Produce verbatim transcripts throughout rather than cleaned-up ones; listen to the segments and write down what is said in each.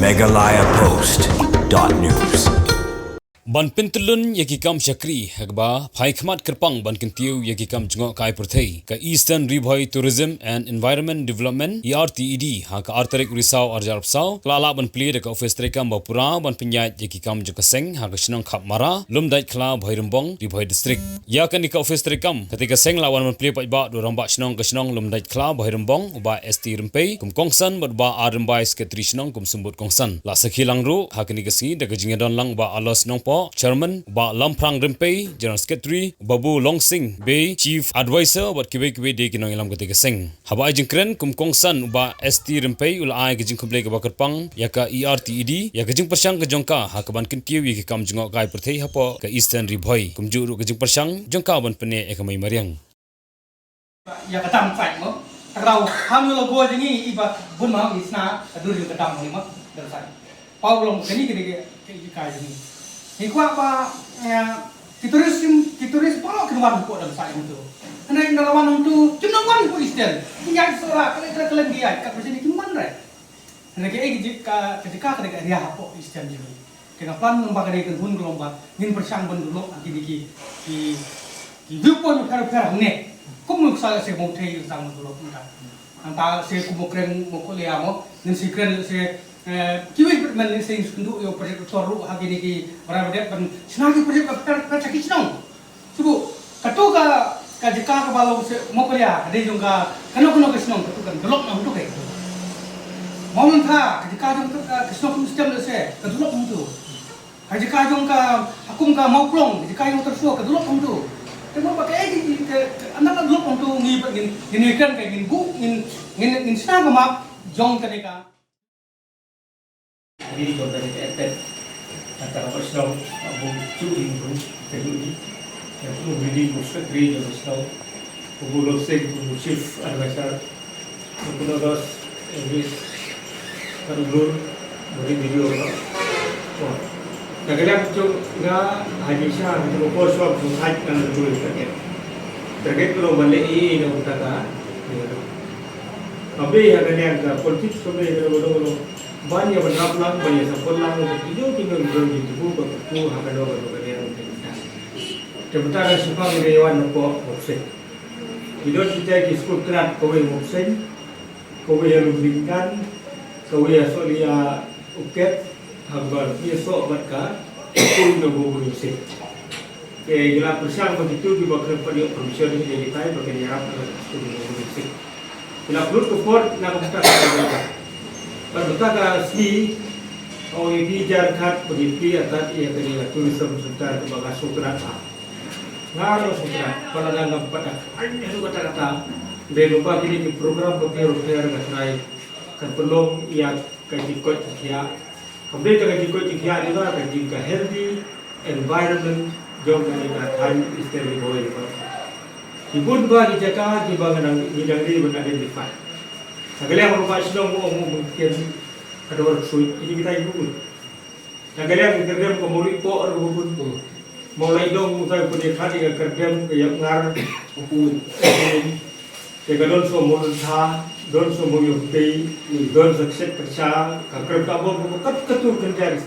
Meghalaya Post dot news. Ban pyntyllun ïa ki kam shakri ha kaba phai khmat kyrpang ban kyntiew ïa ki kam jngohkai pyrthei, ka Eastern Ri Bhoi Tourism and Environment Development, E R T E D, ha ka ar tarik u Risaw ar hajar arphew saw, ka la lah ban plie da ka ophis treikam ba pura ban pynïaid ïa ki kam jong ka seng ha ka shnong Khapmara, Lumdaitkhla, Bhoirymbong, Ri Bhoi District. Ïa kane ka ophis treikam, katei ka seng la wan ban plie paidbah da u rangbah shnong ka shnong Lumdaitkhla, Bhoirymbong, u Bah S T Rympei kum kongsan bad u Bah R Rymbei, Secretary shnong kum symbud kongsan. La sakhi lang ruh ha kane ka sngi da ka jingïadon lang u Bah Alos Nongpoh, Chairman, u Bah Lamphrang Rympei, General Secretary, u Babu Longsing Bey, Chief Advisor, bad kiwei kiwei de ki nongïalam katei ka seng. Haba ai jingkren kum kongsan, u Bah S T Rympei u la ai ka jingkhublei kaba kyrpang ïa ka E R T E D ïa ka jingpyrshang ka jong ka ha kaban kyntiew ïa ki kam jngohkai pyrthei hapoh ka Eastern Ri Bhoi, kumjuh ruh ka jingpyrshang jong ka ban pynneh ïa ka mei mariang. Ïa ka dam sait mo. Ka rau ham ïa la go jong ngi, i ba bun ma ngi sna ka dur ïa ka dam mo, dam sait. Pau long kani kani ke ke ka jong ngi. Ngi kwah ba, eh, ki tourism, ki tourist baroh kin wan hapoh dam sait hangtu. Hynrei ynda la wan hangtu kim nang wan hapoh Eastern. Ki ïaid sohra, ka leh ka leh ki ïaid, ka pyrshah ni kim wan re. Hynrei kaei ka jaka, ka jaka ka dei ka area hapoh Eastern jong ngi. Te nga plan lyngba kane ka hun ka long ba ngin pyrshang ban develop ha kine ki, ki, ki viewpoint bapher bapher hangne. Kum nuksa se Mawthei, sa ban develop nangta. Nangta se kum u kren mo, Mawklia mo, ngin sa kren se, eh, kiwei pat, ngin sa ïakynduh ïa u project utor ruh ha kine ki barai ba dep ban shna ki project bapher bapher sha ki shnong. Shu, kato ka, ka jaka kaba long se Mawklia, ka dei jong ka, kano kano ka shnong, kato kan develop na hangto ka. Mawlyntha, ka jaka jong ka, ka shnong Khristan lehse, ka develop hangto. Ka jaka jong ka, ha kum ka Mawplong, ka jaka jong Tyrso, ka develop hangto. Te mo ba ka, eh, ka, ka, ka, ynda ka develop hangto, ngi, ngin, ngin ïakren ka, ngin buh, ngin, ngin, ngin shna ka map jong kane ka. Ri jong ka ri ka etek. Kata ka shnong, bun shuh ri bun, ka ri. Ïa u ri u secretary jong ka shnong. U Bulo Singh, u chief advisor. U Bulo Dos, u ri ka lur, u ri video ka. Oh. Ka kaliang shuh nga, haji sha, ka tu ko shop, tu haj, kan tu ka ke. Target ko ban leh i, na uta ka. Ka bei ha ka liang ka politics, ka bei ha ka liang ka, ban ïa ban rap lang, ban ïa support lang, ka kino kino ki don ki tubu, ka tubu ha ka liang ka, ka liang ka. Te mynta ka shipang ka ïa wan na pok, ka seh. Ki don kita ki skul krat, kawei Mawseiñ, kawei ïa Lumdingkan, kawei ïa Sohliya Ukep, ha kaba ïa soh bad ka skul na Bubul Mawseiñ. Te ngi la pyrshang ba kitu kiba khlem pat ïoh permission ïa kitai ba kin ïarap ïa ka skul na Bubul Mawseiñ. Ngi la pynlut ka por na ka bynta ka, ka bynta ka sngi, o ïa ki jar kat ba ngi plie atat ïa ka tourism center kaba nga sngewtynnat ha. Nga ruh sngewtynnat, ba la nga ngam pat ai haduh katta katta. Dei lyngba kine ki program bapher bapher nga trai kan pynlong ïa ka jingkoit jingkhiah. Kam dei tang ka jingkoit jingkhiah, dei ba ka jing ka healthy environment jong kane ka thaiñ Eastern Ri Bhoi ba. Ki bun ba ki jaka kiba nga nang, ngi nang dei ban identify. Ka liang ba shnong mo mo mungkin ka dor sui, ini kita ibu. Ka liang ka kerdem ka Mawlai Poh ka bun. Mawlai Dong, u tai pun ïa khadi ka kerdem ka Ïap Ngar. Te ka don so Mawlyntha, don so Mawiong Tei, don so Kset Pyrsa, ka kerdem ka bun ka kat katu kerdem.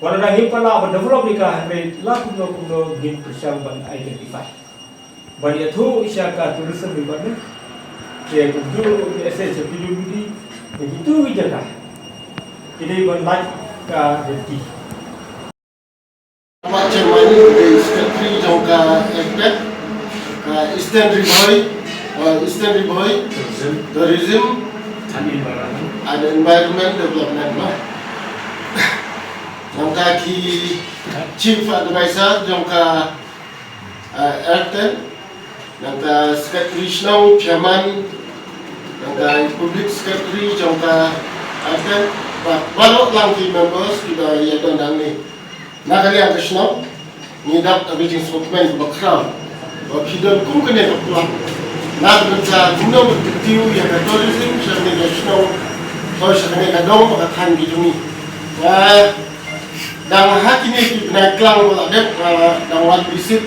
Wala da ngim pat lah ban develop ïa ka, hynrei la kumno kumno ngin pyrshang ban identify. Ban ïathuh sha ka tourism department, te kumjuh ruh ïa S H P W D, ïa kitu ki jaka ki dei ban lait ka reti. Bah Chairman, secretary jong ka ERTED, ka Eastern Ri Bhoi, uh, Eastern Ri Bhoi Tourism and Environment Development, no? Jong ka ki Chief Advisor jong ka, uh, ERTED, jong ka Secretary Shnong, Chairman, jong ka Public Secretary jong ka ERTED, bad baroh lang ki members kiba ïa don hangne. Na ka liang ka shnong, ngi dap ka meeting spokesman ba khraw. Ba phi don kum kane ka plan. Na ka bynta kumno ban kyntiew ïa ka tourism sha kane ka shnong, ko sha kane ka dong bad ka thaiñ ka jong ngi. Nga dang ha kine ki bnai klang ba la dep, nga dang wan visit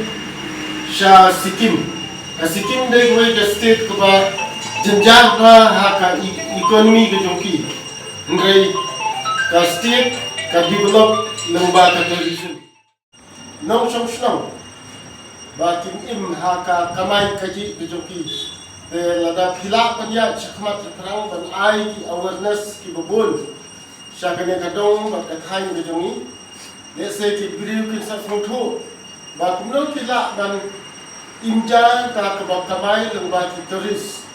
sha Sikkim. Ka Sikkim dei kawei ka state kaba jynjar bha ha ka e-, economy ka jong ki. Hynrei Ka state ka develop lyngba ka tourism. Nongshong shnong ba kim im ha ka kamai kajih ka jong ki. Te lada phi lah ban ïaid shakhmat shaphrang ban ai ki awareness kiba bun sha kane ka dong bad ka thaiñ ka jong ngi. Lehse ki briew kin sa sngewthuh ba kumno ki lah ban im ja ka kaba kamai lyngba ki tourist.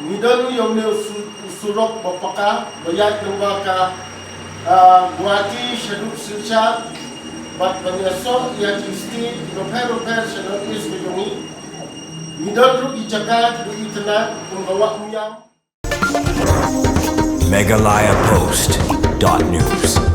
Ngi don ïa une u su-, u surok ba paka ba ïaid lyngba ka, ah, Guwahati shaduh Silchar bad ban ïasoh ïa ki state kiba pher ba pher sha North East ka jong ngi. Ngi don ruh ki jaka kiba itynnad kum ka Wah Umiam. Meghalaya Post dot news.